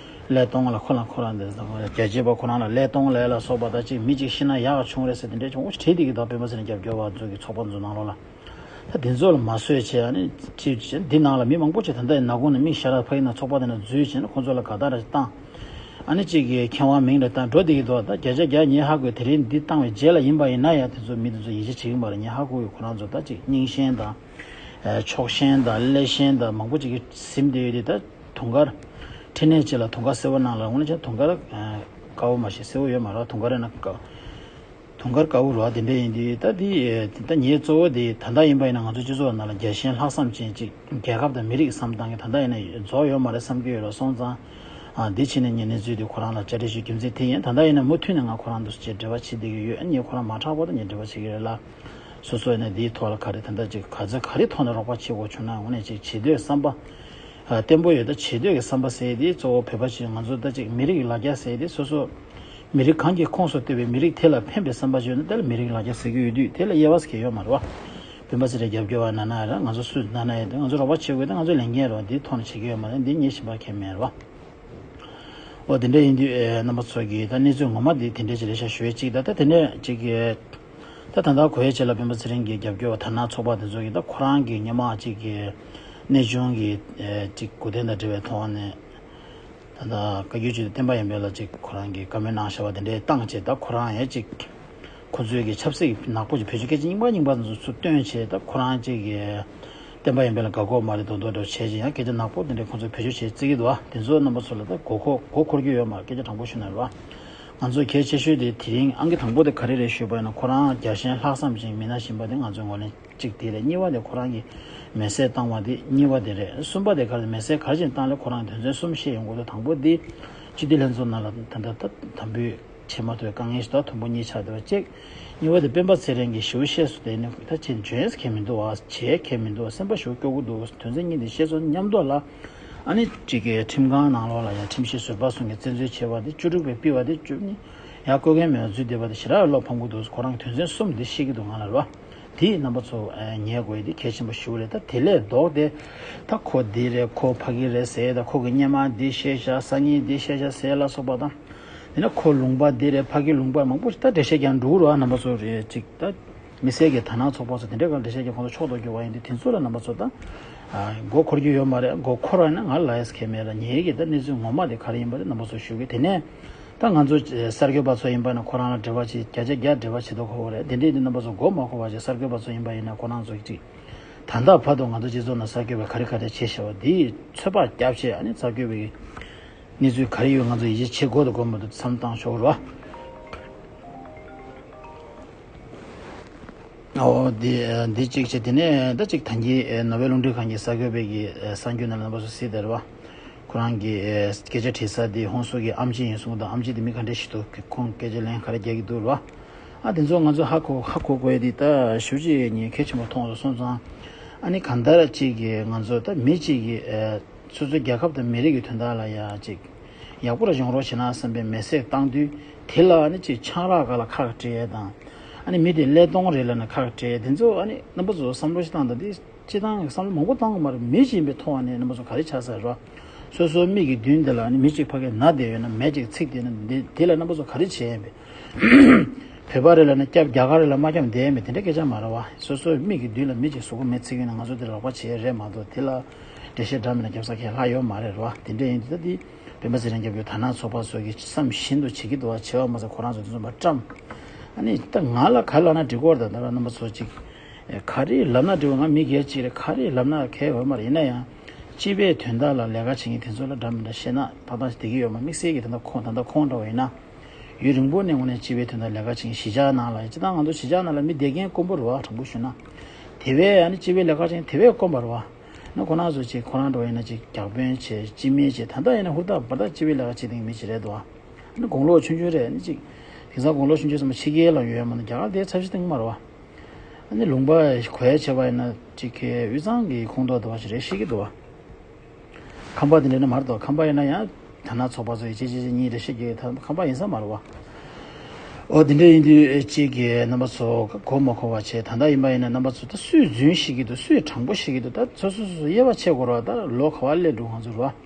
ཀླད་སྟོང་ལ་ཁོ་ལ་ཁོ་རང་འདི་རྒྱལ་གཅེས་པ་ཁོ་རང་ལ་ཀླད་སྟོང་ལ་ལ་སོགས་པ་དང་ཅིག་མི་ཅིག་ཤི་ན་ཡག་ག་བྱུང་རེད་ཟེར་དེ་འདྲའི་ཅུང་ཅིག་བྲིས་བསྡད་ཀྱི་འདུག་སྤེན་པ་ཚེ་རིང་རྒྱབ་སྐྱོར་བ་ཚོ་གི་ཚོགས་པ་ཚོ་ནང་ལོགས་ལ། ད་དེ་ཚོ་ལ་མ་བཟོད་བྱས་ཨ་ནི་ཅིག་ཅིག་འདི་ནང་ལ་མི་མང་པོ་ཅིག་ད་ལྟ་ཡི་ནག་ཁུང་ནས་མིག་ཞར་ཕ་གི་ནང་ཚོགས་པ་དེ་ནང་འཛུལ་བྱས་ནས་ཁོ་ཚོ་ལ་དགའ་རྟགས་རེ་བཏང་། ཨ་ནི་གཅིག་གིས་མཁས་དབང་མིང་རེ་བཏགས་འགྲོ་བསྡད་ཀྱི་འདུག་ད་བརྒྱ་ཆ་བརྒྱ་ངས་ཧ་གོ། དེ་རིང་འདི་བཏང་བའི་རྗེས་ལ་ཡིན་པ་ཡིན་ན་ཡང་དེ་ཚོ་མི་དེ་ཚོ་ཡིད་ཆེས་བྱེད་ཀྱི་མ་རེད། ངས་ཧ་གོ་ཡོད། ཁོ་རང་ཚོ་ད་ཅིག་རྙིང་ཤན་དང་། ཕྱོགས་ཞེན་དང་ཀླད་ཤན་དང་མང་པོ་ཅིག་གིས་ཟིན་བསྡད་ཡོད་དེ། ད་དུང་དཀར་འཕྲིན་ལས་ཅིག་ལ་དུང་དཀར་སེར་པོ་ནང་ལ་འོང་ལ་ཆ་དུང་དཀར་དཀར་པོ་མ་ཤེས་སེར་པོ་ཡོད་མ་རེད། དུང་དཀར་རེད་ན་དཀར། དུང་དཀར་དཀར་པོ་རེད་བ། དེ་འདྲ་ཡིན་དུས་ད་འདི་ད་ངའི་གཙོ་བོ་དེ་ད་ལྟ་ཡིན་པ་ཡིན་ན་ང་ཚོ་སྤྱི་ཚོགས་ནང་ལ་རྒྱལ་ཞེན་ལྷག་བསམ་ཅན་ཅིག་རྒྱལ་ཁབ་དང་མི་རིགས་བསམ་སྟངས་ཀྱི་ད་ལྟ་ཡིན་ན་རྫོགས་ཡོད་མ་རེད་བསམ་གྱི་ཡོད་ལ། སོང་ཙང་ཨ་འདི་ཕྱིན་ནས་ངས་གནས་ཚུལ་དེ་ཁོ་རང་ལ་བཅར་འདྲི་ཞུ་རྒྱུ་མཚན་དེ་ཡིན། ད་ལྟ་ཡིན་ན་མུ་མཐུད་ནས་ང་ཁོ་རང་དང་ཅིག་འབྲེལ་བ་བྱེད་བསྡད་ཀྱི་ཡོད། ངས་ཁོ་རང་མ་དྲག་པ་དང་ངས་འབྲེལ་བ་བྱེད་ཀྱི་རེད་ལ། སོ་སོ་ཡིན་ན་འདིའི་ཐོག་ལ་ག་རེ་ད་ལྟ་ཅིག་ག་ཚོད་ག་རེ་ཐོག་ནས་རོགས་པ་བྱེད་དགོས་བྱུང་ན་དངོས་གནས་ཅིག་བྱེད་འདོད་བསམ་པ་ཨ་བརྟན་པོ་ཡོད། ད་བྱེད་འདོད་ཀྱི་བསམ་པ་ཟེར་དེ་གཙོ་བོ་བོད་པ་ཞིག་ང་ཚོ་ད་ཅིག་མི་རིགས་ལ་རྒྱ་ཟེར་དེ་སོ་སོ་མི་རིགས་གང་གི་ཁོངས་སུ་གཏོགས་པའི་མི་རིགས་དེ་ལ་ཕན་པའི་བསམ་པ་ཞིག་ཡོད་ན་དེ་ལ་མི་རིགས་ལ་རྒྱ་ཟེར་གྱི་ཡོད་དུས་དེ་ལ་དབྱེ་བ་ཟེར་གྱི་ཡོད་མ་རེད་བ། སྤེན་པ་ཚེ་རིང་རྒྱབ་སྐྱོར་བ་ན་ན་ར་ང་ཚོ་སུ་ན་ན་ཡོད་དེ་ང་ཚོ་རོགས་པ་བྱེད་དགོས་དེ་ང་ཚོའི་ལས་འགན་རེད་བ། འདིའི་ཐོག་ནས་བྱེད་ཀྱི་ཡོད་མ་རེད། འདི་ངས་ཞིབ་པ་མཁྱེན་མེད་རེད་བ། འོ་དེ་འདྲ་ཡིན་དུས་ཨེ་རྣམ་པ་ཚོ་གིས་ད་གནས་ཚུལ་ངོ་མ་འདི་དེ་འདྲ་ཅིག་རེད་ཤག་ཞུ་བའི་གཅིག་ད་ད་དེ་འདྲ་ཅིག་གིས་ད་ད་ལྟ་གོ་ཡའི་ཆེད་ལ་སྤེན་པ་ཚེ་རིང་གི་རྒྱབ་སྐྱོར་བ་དར་ནག་ཚོགས་པ་དེ་ཚོ་གིས་ད་ཁོ་རང་གི་སྔོན་མ་ཅིག་གི་གནས་ཆུང་གི་ཨེ་ཅིག་གོ་དོན་དང་འབྲེལ་བའི་ཐོག་ནས་ད་ལྟ་བཀའ་བརྒྱུད་ཆོས་བསྟན་པ་ཡན་ཆད་ལ་ཅིག་ཁོ་རང་གིས་བཀའ་མོལ་གནང་བཞག་པ་དེ་འདྲའི་བཏང་བྱས། ད་ཁོ་རང་ཡང་ཅིག་ཁོ་ཚོའི་གི་ཆབ་སྲིད་ནག་པོ་ཅིག་བེད་སྤྱོད་སྐད་ཆ་རྙིང་པ་རྙིང་པ་དེ་ཚོ་ཚུར་བཏོན་བྱས། ད་ཁོ་རང་ཅིག་གི་བསྟན་པ་ཡིན་པས་ལ་དགའ་གོ་མ་རེད་མདོག་མདོག་འདྲ་བོ་བྱས་ཅིང་ཡང་སྐད་ཆ་ནག་པོ་དེ་འདྲའི་ཁོང་ཚོས་བེད་སྤྱོད་བྱེད་བརྩི་གི་འདུག་བ། དེ་ཚོ་རྣམ་པ་ཚོ་ལ་ད་མགོ་འཁོར་མགོ་འཁོར་རྒྱུ་ཡོད་མ་རེད། སྐད་ཆ་དྲང་པོ་ཞུ་ན་རེད་བ། ང་ཚོ་གལ་ཆེ་ཤོས་དེ་དེ་རིང་ཨང་ཀི་དང་པོ་དེ་ག་རེ་རེད་ཞུས་པ་ཡིན་ན་ཁོ་རང་རྒྱལ་ཞེན་ལྷག་བསམ་ཅན་མི་སྣ་ཡིན་པ་དེ་ང་ཚོས་ངོས་ལེན་གཅིག་དེ་རེད། གཉིས་པ་དེ་ཁོ་རང་གིས་མེ་བསྲེགས་བཏང་བ་དེ་གཉིས་པ་དེ་རེད། གསུམ་པ་དེ་ག་རེ་མེ་བསྲེགས་ག་རེ་བྱས་བཏང་ལས་ཁོ་རང་དོན་ཚན་གསུམ་བཤད་ཡོང་གི་འདུག་དང་པོ་དེ་སྤྱི་འཐུས་ལྷན་ཚོགས་ནང་ལ་ད་ལྟ་ད་དམ་འབུལ་བྱེད་མ་ཐུབ་པའི་དཀའ་ངལ་ཞིག་དང་མཐོན་པོ་གཉིས་ཆགས་བསྡད་པ་གཅིག་གཉིས་པ་དེ་སྤེན་པ་ཚེ་རིང་གིས་ཞེ་པོ་བཤད་སོང་། དེ་ནི་ད་ཅི་འཇོན་ཡས་མཁན་མི་འདུག་བ། བྱེད་མཁན་མི་འདུག་བ། སེམས་པ་ཞེ་པོ་སྐྱོ་པོ་འདུག་དོན་ཚན་གཉིས་དེ་བཤད་སོང་མཉམ་དུ་ལ་ཨ་ནི་གཅིག་གི་ཁྲིམས་ཁང་ནང་ལོགས་ལ་ཡང་ཁྲིམས་ཞིབ་ཟུར་པ་གསུམ་གྱིས་བཙན་འཛུལ་བྱས་པ་དེ། བཅུ་དྲུག་པའི་པི་བ་དེ་བཅུ་གཉིས་ཡང་བཀོད་མཁན་མེད་པ་འཛུལ་བསྡད་པ་དེ་ཞེ་དྲག་བློ་ཕམ་གྱི་འདུག་ཁོ་རང་གི་དོན་ཚན་གསུམ་དེ་བཤད་ཀྱི་འདུག་ང་ལ་རེད་བ། དེ་རྣམ་པ་ཚོ་ཨ་ཉན་དགོས་ཡས་དེ་གལ་ཆེན་པོ་ཞེ་པོ་རེད། ད་དེ་ལས་ལྡོག་སྟེ་ད་ཁོ་འདི་རེད་ཁོ་ཕ་གི་རེད་ཟེར། ད་ཁོ་གི་སྔོན་མ་འདི་བཤད་བཞག་སང་ཉིན་འདི་བཤད་བཞག་ཟེར་ལ་སོགས་པ་དང་། དེ་ནས་ཁོ་ལུང་པ་འདི་རེད་ཕ་གི་ལུང་པ་མང་པོ་ཞིག་ད་འགྲེལ་བཤད་རྒྱག་འགྲོ་གི་རེད་བ། རྣམ་པ་ཚོ་རེད་ཅིག་ད་མི་སེར་གྱི་དར་ནག་ཚོགས་པ་ཚོ་དེ་འདྲའི་སྒང་འགྲེལ་བཤད་རྒྱག་ཁོང་ཚོ་ཕྱོགས་གཏོགས་རྒྱུ་བ་ཡིན་དུས་དེ་ཚོ་ལ་རྣམ་པ་ཚོ་ད་ཨ་མགོ་འཁོར་རྒྱུ་ཡོད་མ་རེད། མགོ་འཁོར་བ་ཡིན་ན་ང་ལ་ཡས་ཁེལ་མེད་ལ། ཉེ་གི་ད་གནས་ཚུལ་ངོ་མ་དེ་ག་རེ་ཡིན་པ་དེ་རྣམ་པ་ཚོ་ཞུ་གི། དེ་ནས་ད་ང་ཚོ་གསར་འགོད་པ་ཚོ་ཡིན་པ་ན་ཁོ་རང་ལ་འབྲེལ་བ་བྱེད་བརྒྱ་ཆ་བརྒྱ་འབྲེལ་བ་བྱེད་དོ་ཁོ་རེད། དེ་འདྲའི་དེ་རྣམ་པ་ཚོ་མགོ་མ་འཁོར་བ་བྱས། གསར་འགོད་པ་ཚོ་ཡིན་པ་ཡིན་ན་ཁོ་རང་ཚོ་གཅིག་ད་ལྟ་བར་དུ་ང་ཚོ་སྤྱི་ཚོགས་ནང་གསར་འགོད་པ་ག་རེ་ག་རེ་བྱས་བཞག་པ་དེའི་ཚོད་དཔག་བརྒྱབ་བྱས་ཨ་ནི་གསར་འགོད་པའི་གནས་ཚུལ་ག་རེ་ཡོད་ང་ཚོ་ཡིད་ཆེས་བྱེད་དགོས་དང་དགོས་མ་འདུག་བསམ་བཏང་ཆོག་རོགས། ཨོ་འདི་འདི་གཅིག་བྱས། དེ་ནས་ད་གཅིག་ད་གིན་ནོར་ཝེ་རླུང་འཕྲིན་ཁང་གི་གསར་འགོད་པའི་གི་གསར་འགྱུར་ནང་ལ་རྣམ་པ་ཚོ་གཟིགས་བསྡད་རེད་བ། ཁོ་རང་གི་སྐད་ཆ་དྲིས་ས་དེ་ཧོན་སུར་གྱི་ཨེམ་ཆི་ཡིན་གསུངས་དང་། ཨེམ་ཆི་དེ་མི་ག་འདྲ་ཞིག་འདུག་ཁོང་སྐད་ཆ་ལན་ག་རེ་རྒྱག་གི་འདུག་རེད་བ། ཨ་དེ་ཚོ་ང་ཚོ་ཧ་གོ་ཧ་གོ་དགོས་ཡ་དེ་ད་ཞུ་ཅིག་ངས་གལ་ཆེན་པོ་མཐོང་སོང་ཙང་། ཨ་ནི་གང་ལྟར་གཅིག་གི་ང་ཚོ་ད་མི་གཅིག་གི་སོ་སོའི་རྒྱལ་ཁབ་དང་མི་རིགས་ཀྱི་དོན་དག་ལ་ཡ་གཅིག་ཡག་པོ་ར་ཡོང་རོགས་བྱེད་ན་བསམ་པའི་མེ་སྲེག་བཏང་དུས་དེ་ལ་ཨ་ནི་གཅིག་ཆང་རག་སྒང་ལ་ཁག་སྤྲད་ཡས་དང་། ཨ་ནི་མི་དེ་ཀླད་སྟོང་རེད་ལབ་ན་ཁག་སྤྲད་ཡས་དེ་ཚོ་ཨ་ནི་རྣམ་པ་ཚོ་བསམ་བློ་ཞིག་བཏང་དང་དེ་སྤྱིར་བཏང་བསམ་བློ་མང་པོ་བཏང་གི་མ་རེད། མི་གཅིག་ཡིན་པའི་ཐོག་ནས་རྣམ་པ་ཚོ་ག་རེ་ཆགས་ས་རེད་བ། སོ་སོའི་མིག་གི་མདུན་དེ་ལ་ཨ་ནི་མི་གཅིག་ཕ་གིར་ན་བསྡད་ཡོད་ན་མེ་གཅིག་ཚིག་བསྡད་ན་དེ་དེ་ལ་རྣམ་པ་ཚོ་ག་རེ་བྱས་ཡིན་པས། བོད་པ་རེད་ལབ་ན་སྐྱབས། རྒྱ་གར་རེད་ལབ་མ་སྐྱབས་བསྡད་ཡིན་པས། དེ་འདྲ་སྐད་ཆ་མ་རེད་བ། སོ་སོའི་མིག་གི་མདུན་ལ་མི་གཅིག་གཟུགས་པོ་མེ་ཚིག་ཡོད་ན་ང་ཚོ་དེ་ལ་རོགས་པ་བྱེད་ཡས་རེད་མ་གཏོགས་དེ་ལ་འགྲེལ་བཤད་འདྲ་མིན་ལ་རྒྱབ་ས་གང་ལྷག་ཡོད་མ་རེད་བ། དེ་འདྲ་ཡིན་དུས་ད་དེ་སྤེན་པ་ཚེ་རིང་རྒྱབ་སྐྱོར་དར་ནག་ཚོགས་པ་ཚོ་གིས་བསམ་བཞིན་དུ་བྱེད་ཀྱི་འདུག་བ། བྱེད་པ་མ་ཟད་ཁོ་རང་ཚོ་དེ་ཚོ་མ་བཀྲམ། ཨ་ནི་ད་ང་ལ་ག་རེ་ལབ་ན་འགྲིག་གི་རེད། ད་ལྟ་རྣམ་པ་ཚོ་གཅིག་ག་རེ་ལབ་ན་འགྲིག་གི་རེད། ང་མི་སྒེར་གཅིག་རེད། ག་རེ་ལབ་ན་གལ་ཡོད་མ་རེད། ཡིན་ན་ཡང་སྤྱི་པའི་དོན་དག་ལ་ལས་ཀ་བྱེད་མཁན་དེ་ཚོ་ལ་འདྲ་མི་འདྲ་བཤད་ན་ཏག་ཏག་ཞིག་བསྡད་ཀྱི་ཡོད་མ། དམིགས་བསལ་གྱི་ད་ལྟ་ཁོང་ད་ལྟ་ཁོང་འདྲ་བ་ཡིན་ན་ཡུན་རིང་པོ་ནས་དངོས་གནས་སྤྱི་པའི་དོན་དག་ལས་ཀ་བྱེད་མཁན་གཞིས་ཆགས་ནང་ལ་སྤྱིར་བཏང་ང་ཚོ་གཞིས་ཆགས་ནང་ལ་མི་བསྡད་མཁན་དཀོན་པོ་རེད་བ། དྲང་པོ་ཞུས་ན་དེ་བས་ཨ་ནི་སྤྱི་པའི་ལས་ཀ་བྱེད་མཁན་དེ་བས་དཀོན་པ་རེད་བ། ན་ཁོ་རང་ཚོ་ཅིག་ཁོ་རང་འགྲོ་ཡིན་ན་ཅིག་རྒྱག་དཔོན་བྱས་སྤྱི་མི་བྱས་ད་ལྟ་ཡིན་ན་ཧུར་ཐག་འབར་ཐག་སྤྱི་པའི་ལས་ཀ་བྱེད་མཁན་མི་ཅིག་རེད་འདུག་ཨ་ནི་དགུང་ལོ་ཆུང་ཆུང་རེད། ཨ་ནི་ཅིག་དེང་སང་དགུང་ལོ་ཆུང་ཆུང་ཚང་མ་ཕྱི་རྒྱལ་ལ་ཡོད་མ་གཏོགས་རྒྱ་གར་དེ་ཚབ་ཞིག་བཏང་གི་མ་རེད་བ། ཨ་ནི་ལུང་པ་གོ་ཡ་བྱས་པ་ཡིན་ན་ཅིག་གི་དབུས་གཙང་གི་ཁོངས་གཏོགས་དེ་བ་ཞིག་རེད་ཤེས་ཀྱི་འདུག་བ། ཁམས་པ་དེ་འདྲ་ནི་མ་རེད་དོ། ཁམས་པ་ཡིན་ན་ཡང་དར་ནག་ཚོགས་པ་ཚོ་ཡི་གཅིག་གཅིག་གཉིས་རེ་ཤེས་ཀྱི། ད་ཁམས་པ་ཡིན་ས་མ་རེད་བ། ཨོ་དེ་འདྲ་ཡིན་དུས་གཅིག་གི་རྣམ་པ་ཚོ་གོ་མ་གོ་བ་བྱས། ད་ལྟ་ཡིན་པ་ཡིན་ན་རྣམ་པ་ཚོ་ད་སུས་རྫུན་ཤེས་ཀྱི་འདུག་སུས་དྲང་པོ་ཤེས་ཀྱི་འདུག་ད་སོ་སོ་སོ་སོ་དབྱེ་བ་ཕྱེ་དགོས་རེད་བ། ད་ལོ་ག་བ་སླེབས་འགྲོ་ང་ཚོ་རེད་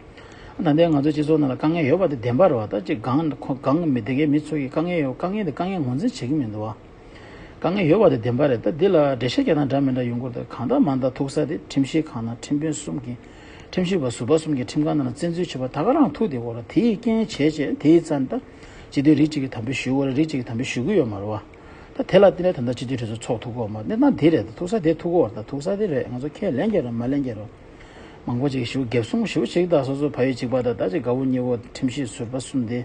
བ། ད་ལྟའི་ང་ཚོའི་སྤྱི་ཚོགས་ནང་ལ་དཀའ་ངལ་ཡོད་པ་དེ་བདེན་པ་རེད་བ། ད་ཅིག་གང་ཁོ་གང་མི་དེ་གའི་མི་ཚོ་གི་དཀའ་ངལ་ཡོད། དཀའ་ངལ་དེ་དཀའ་ངལ་ངོས་འཛིན་བྱེད་ཀྱི་མི་འདུག་བ། དཀའ་ངལ་ཡོད་པ་དེ་བདེན་པ་རེད། ད་འདི་ལ་འགྲེལ་བཤད་རྒྱག་སྟངས་འདྲ་མི་འདྲ་ཡོང་གི་རེད། ད་གང་ལྟར་མ་ལྟར་ཐུག་ས་དེ་ཁྲིམས་ཞིབ་ཁང་ནང་ཁྲིམས་དཔོན་གསུམ་གྱིས་ཁྲིམས་ཞིབ་པ་ཟུར་པ་གསུམ་གྱིས་ཁྲིམས་ཁང་ནང་ལ་བཙན་འཛུལ་བྱས་པ་ད་ག་རང་ཐུག་བསྡད་ཡོད་རེད། དེའི་རྐྱེན་བྱས་བྱས་དེའི་རྩ་ནས་ད་སྤྱི་འཐུས་རིགས་གཅིག་གིས་དམ་འབུལ་ཞུ་དགོས་རེད། རིགས་གཅིག་གིས་དམ་འབུལ་ཞུ་གི་ཡོད་མ་རེད་བ། ད་དེ་ལ་བརྟེན་ནས་ད་ལྟ་སྤྱི་འཐུས་གྲོས་ཚོགས་ཚོགས་ཐུབ་ཀྱི་ཡོད་མ་རེད། གནས་སྟངས་དེ་རེད། ད་ཐུག་ས་དེ་ཐུག་གི་ཡོད་རེད། ད་ཐུག་ས་དེ་རེད། ང་ཚོ་ཁས་ལེན་གྱི་རེད་མ་ལེན་གྱི་རེད། མང་པོ་ཅིག་ཞིབ་འགེབས་སྲུང་ཞིབ་བྱེད་ཀྱི་འདུག་སོ་སོ་ཕ་ཡུལ་གཅིག་པ་དང་ད་ཅིག་དགའ་བོ་ཉེ་བོ་ཁྲིམས་ཞིབ་ཟུར་པ་གསུམ་དེ་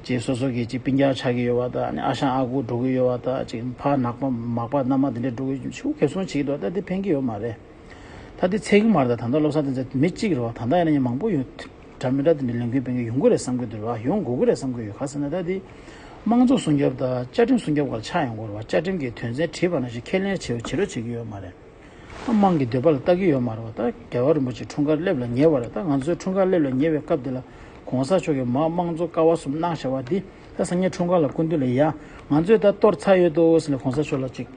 ཅིག་སོ་སོ་གི་ཅིག་སྤུན་ཀྱག་ཆགས་ཀྱི་ཡོད་པ་དང་། ཨ་ནི་ཨ་ཞང་ཨ་ཁུ་འགྲོ་གི་ཡོད་པ་དང་། ཅིག་ཕ་ནག་པ་མག་པ་མནའ་མ་དེ་འདྲས་འགྲོ་གི་ཡོད། ཞིབ་འགེབས་སྲུང་བྱེད་ཀྱི་འདུག་ད་དེ་ཕན་གྱི་ཡོད་མ་རེད། ད་དེ་ཚད་ཀྱི་མ་རེད། ད་ད་ལྟ་བློ་བཟང་བསྟན་འཛིན་མི་གཅིག་རེད་བ། ད་ལྟ་ཡིན་ན་ཡང་མང་པོ་ཡོད། འདྲ་མི་འདྲ་དེ་འདྲས་ལས་འགུལ་སྤེལ་མཁན་ཡོང་གི་རེད་བསམ་གྱི་འདུག་རེད་བ། ཡོང་དགོས་ཀྱི་རེད་བསམ་གྱི་ཡོད། ག་ཟེར་ན་ད་དེ་དམངས་གཙོ་སྲུང་སྐྱོབ་དང་བཅའ་ཁྲིམས་སྲུང་སྐྱོབ་བར་ཆགས་ཡོང་གི་རེད་བ། བཅའ་ཁྲིམས་ཀྱི་དོན་ཚན་བྲིས་པ་ནང་བཞིན་ཁས་ལེན་བྱེད་བྱེད་རོགས་བྱེད་ཀྱི་ཡོད་མ་རེད། དམངས་ཀྱི་འདོད་པ་ལ་ལྟ་གི་ཡོད་མ་རེད་བ། ད་རྒྱལ་བ་རིན་པོ་ཆེ་འཁྲུངས་སྐར་སླེབས་ལ་ཉེ་བ་རེད། ད་ང་ཚོའི་འཁྲུངས་སྐར་སླེབས་ལ་ཉེ་བའི་སྐབས་འདི་ལ་གོང་ས་མཆོག་གིས་མར་དམངས་གཙོ་ཀ་བ་གསུམ་གནང་བཞག་པ་འདི་ད་སང་ཉིན་འཁྲུངས་སྐར་ལ་སྐུ་མདུན་ལ་ཡ་ང་ཚོས་ད་གཏོར་ཚར་ཡོད་དོ་ཟེར་ནས་གོང་ས་མཆོག་ལ་ཅིག་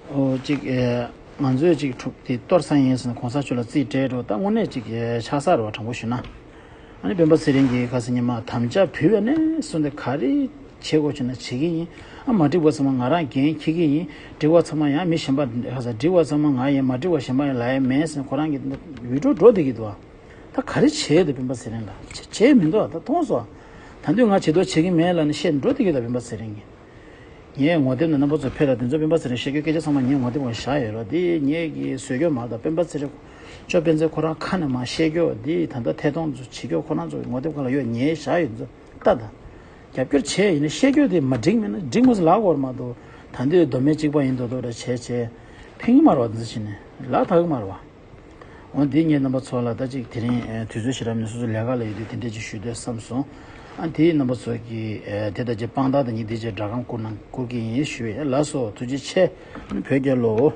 ཨོ་ཅིག་ཨེ་ང་ཚོས་ཅིག་འཁྲུག་དེ་གཏོར་ས་ཡིན་ཟེར་ནས་གོང་ས་མཆོག་ལ་རྩིས་སྤྲད་འགྲོ། ད་དངོས་གནས་ཅིག་ཨེ་ཆགས་ས་རེད་བ། དྲང་པོ་ཞུས་ན། ཨ་ནི་སྤེན་པ་ཚེ་རིང་གིས་ཁ་སང་ཉི་མ་དམ་བཅའ་ཕུལ་བ་ནས་བཟུང་སྟེ་ག་རེ་བྱེད་དགོས་བྱས་ན་བྱེད་ཀྱི་ཡིན། ཨ་མ་འགྲིག་པ་ཚང་མ་ང་རང་འགན་འཁྱེར་གྱི་ཡིན། འགྲིག་པ་ཚང་མ་ཡང་མི་གཞན་པ་ཁ་སང་འགྲིག་པ་ཚང་མ་ང་ཡིན། མ་འགྲིག་པ་གཞན་པ་ཡིན་ལབ་ཡ་མེད་ཟེར་ནས་ཁོ་རང་གི་ཡུལ་གྲུ་འགྲོ་བསྡད་ཀྱི་འདུག་བ། ད་ག་རེ་བྱེད་འདུག་སྤེན་པ་ཚེ་རིང་ལ་བྱེད་བྱེད་མི་འདུག་ད་མཐོང་སོང་། ད་དུང་ང་བྱེད་དོ་བྱེད་ཀྱི་མེད་ལབ་ནས་བཤད་འགྲོ་བསྡད་ཀྱི་འདུག་སྤེན་པ་ཚེ་རིང་གིས། ངས་ངོ་དེབ་ནང་རྣམ་པ་ཚོ་ཕེབས་ལ་དེ་ཚོ་སྤེན་པ་ཚེ་རིང་བཤད་རྒྱུ་སྐད་ཆ་ཚང་མ་ངས་ངོ་དེབ་སྒང་བཞག་ཡོད་རོགས། དེ་ངས་ཀྱི་བཟོས་རྒྱུ་མ་རེད། ད་སྤེན་པ་ཚེ་རིང་ཅོ་སྤེན་ཚེ་ཁོ་རང་ཁ་ནས་མར་བཤད་རྒྱུ་དེ་ད་ལྟ་ཐད་གཏོང་བྱེད་རྒྱུ་ཁོ་རང་ཚོ་ངོ་དེབ་སྒང་ལ་ཡོད། ངས་བཞག་ཡོད་ཚོ་ལྟ་ད། རྒྱབ་སྐྱོར་བྱས་ཡིན་ན་བཤད་རྒྱུ་དེ་མ་འགྲིག་མེད་ན་འགྲིག་མ་སོང་ལབ་དགོས་རེད་མ་གཏོགས། ད་འདི་མདོ་སྨད་གཅིག་པ་ཡིན་མདོག་མདོག་འདྲ་བྱས་བྱས་ཕན་གྱི་མ་རེད་བ། འདི་ཚོ་བྱས་ནས་ལ་དྭགས་ཀྱི་མ་རེད་བ། འོ་འདི་ངས་རྣམ་པ་ཚོ་ལ་ད་ཅིག་དེ་རིང་ཨེ་དུས་ཚོད་ཞེ་དྲག་མེད། སོ་སོ་ལས་ཀ་ལ་ཡོད་དུས་དེ་འདྲས་ཅིག་ཞུ་འདོད་བསམ་སོང་། ཨ་དེ་རྣམ་པ་ཚོ་གིས་ཨེ་དེ་ལྟར་ཅིག་དཔང་རྟགས་དང་ཉིན་དེ་ཅིག་སྒྲ་སྒམ་བསྐུར་གནང་བསྐུར་གྱི་ཡིན་ཞུ་ཡས། ལགས་སོ། ཐུགས་རྗེ་ཆེ། ཨ་ནི་བོད་རྒྱལ་ལོ།